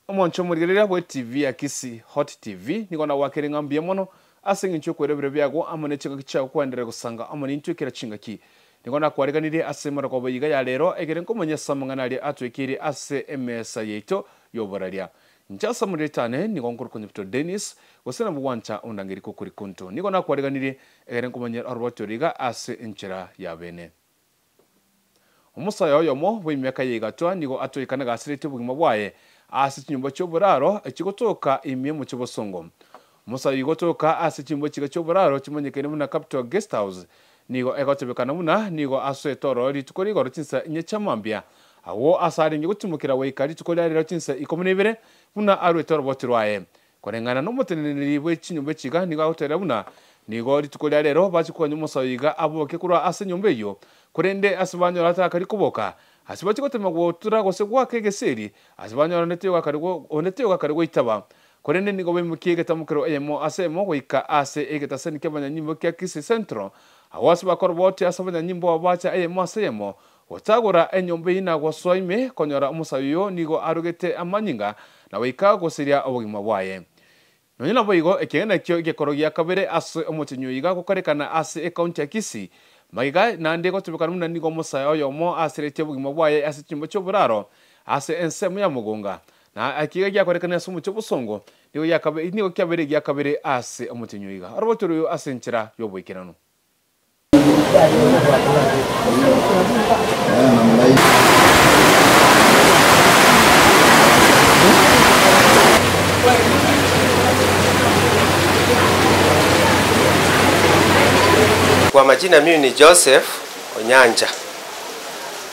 Omoncho murigerera bwe TV ya Kisii Hot TV niko na wakerenga mbiye mono ase ngincho kwerebere byago amone chika kicha kwendere gusanga amone intwekera chingaki niko na kwariganire ase marako yiga ya lero egere nkomanya samangana ali atwekire ase emesa yeito yoboraria njasa muretane niko nkuru konyepto Dennis gosena buwancha ondangeri kokuri konto niko na kwariganire egere nkomanya arwatoriga ase enchera ya bene. Omusaya oyomo w'emyaka yigatwa niko atwekana gasirete bugima bwaye ase chinyumba choburaro echigotoka imye mu chobosongo. Musa yigotoka ase chimbo chiga choburaro chimanyekene muna Capital Guest House nigo egotebekana muna nigo aso etoro rituko rigoro chinsa inye chamambia awo asaringe gutumukira weika rituko rarero chinsa 12 muna arwe etoro botirwaye korengana n'omuteneneri bwe chinyumba chiga nigo agotera muna nigo rituko rarero bachikonya Musa yiga aboke kurwa ase nyumba eyo kurende asibanyora atakari kuboka asibachigotema gwotura gose gwake geseri asibanyora onetyo gakarigo itaba korende nigo bemukiye tamukero eyemo asemo goika ase egetaseni kebanyanyimbo kya Kisii Central awasi bakorobote asabanyanyimbo abacha eyemo asemo otagora enyombe ina gwasoime konyora omusayo nigo arugete amanyinga na wika gosiria obugima bwaye. Nonyina boigo ekegena kyo egekoro gya kabere ase omotinyo iga gokorekana ase ekaunti ya Kisii maiga nande gotubekana muna nigo omusayo oyomo asirete obugima bwaye ase chimbo choburaro ase ensemo ya mugunga na akiga gyakorekana ase omucho busongo nigo yakabe nigo kyabere gyakabere ase omutinyo iga aroboturu ase nchira yoboikerano. Kwa majina mimi ni Joseph Onyanja,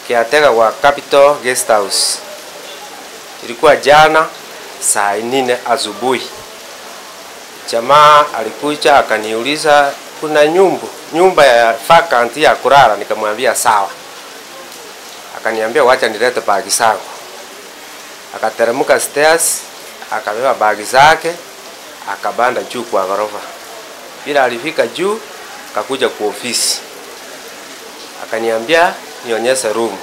caretaker wa Capital Guest House. Ilikuwa jana saa 4 asubuhi. Jamaa alikuja akaniuliza kuna nyumba ya vacant ya kulala, nikamwambia sawa. Akaniambia wacha nilete bagi zangu. Akateremka stairs, akabeba bagi zake, akabanda juu kwa ghorofa. Bila alifika juu akakuja kwa ofisi. Akaniambia nionyeshe room.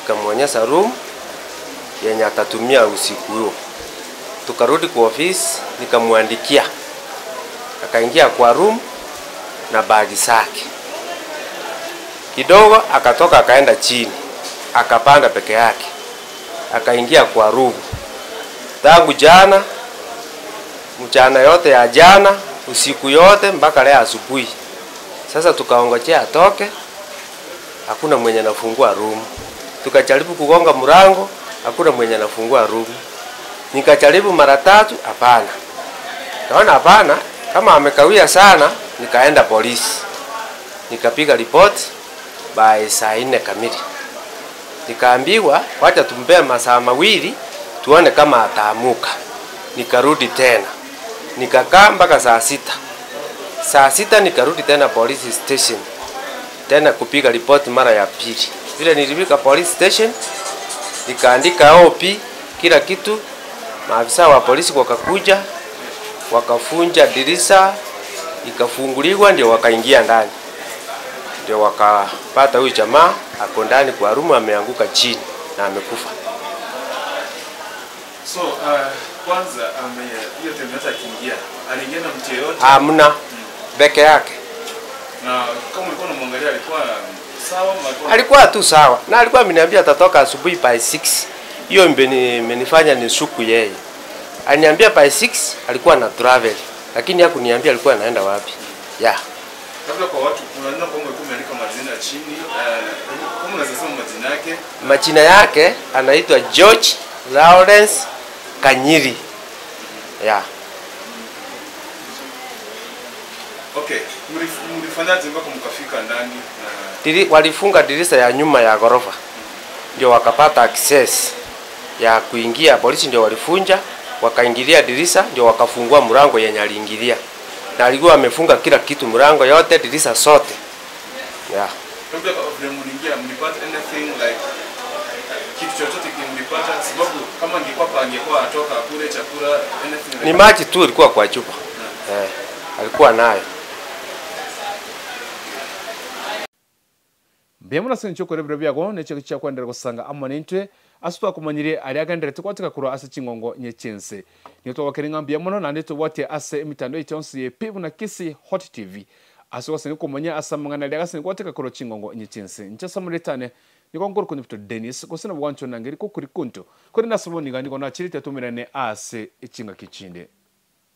Nikamuonyesha room yenye atatumia usiku huo. Tukarudi kwa ofisi nikamuandikia. Akaingia kwa room na bagi zake. Kidogo akatoka akaenda chini. Akapanda peke yake. Akaingia kwa room. Tangu jana, mchana yote ya jana, usiku yote mpaka leo asubuhi. Sasa tukaongojea atoke. Hakuna mwenye anafungua room. Tukajaribu kugonga mlango, hakuna mwenye anafungua room. Nikajaribu mara tatu, hapana. Naona hapana, kama amekawia sana, nikaenda polisi. Nikapiga report by saa 4 kamili. Nikaambiwa wacha tumpe masaa mawili tuone kama ataamuka. Nikarudi tena. Nikakaa mpaka saa 6. Saa 6 nikarudi tena police station. Tena kupiga report mara ya pili. Vile nilifika police station nikaandika OP kila kitu. Maafisa wa polisi wakakuja, wakafunja dirisha, ikafunguliwa ndio wakaingia ndani. Ndio wakapata huyu jamaa ako ndani kwa room ameanguka chini na amekufa. So kwanza hiyo temeta akiingia, aliingia na mtu yeyote? Hamna. Peke yake. Na kama ulikuwa unamwangalia alikuwa sawa? Alikuwa tu sawa. Na alikuwa ameniambia atatoka asubuhi by 6. Hiyo imenifanya nishuku yeye. Aliniambia by 6 alikuwa na travel, lakini hakuniambia alikuwa anaenda wapi. Yeah. Labda kwa watu unaona kwamba ulikuwa umeandika majina chini, kama unaweza sema majina yake? Majina yake anaitwa George Lawrence Kanyiri. Yeah. Okay, mlifanyaje mpaka mkafika ndani? Walifunga dirisha ya nyuma ya ghorofa. Ndio wakapata access ya kuingia. Polisi ndio walifunja, wakaingilia dirisha, ndio wakafungua mlango yenye aliingilia. Na alikuwa amefunga kila kitu, mlango yote, dirisha zote. Yeah. Labda vile mliingia mlipata anything like kitu chochote kimlipata, sababu kama angekuwa pa angekuwa atoka kule chakula anything like ni maji tu ilikuwa kwa chupa. Alikuwa nayo. Mbemuna sencho korebro byago necho kicha kwendera gusanga amanentwe Ase twakomanyire aria agenderete gwateka korwa ase chingongo nye chinse. Nigo twagokera ng'a mbuya mono naende tobwatie ase emitandao yaito yonsi ya EP buna Kisii Hot TV. Ase ogosani komanya ase amang'ana aria agasani gwateka korwa chingongo nye chinse. Inche ase amoretane nigo nkorokwa Nyabito Dennis gose nabo gwanchwa nangeri kokuri konto. Korende ase bono iga nigo nachirete atomerane ase chingaki chinde.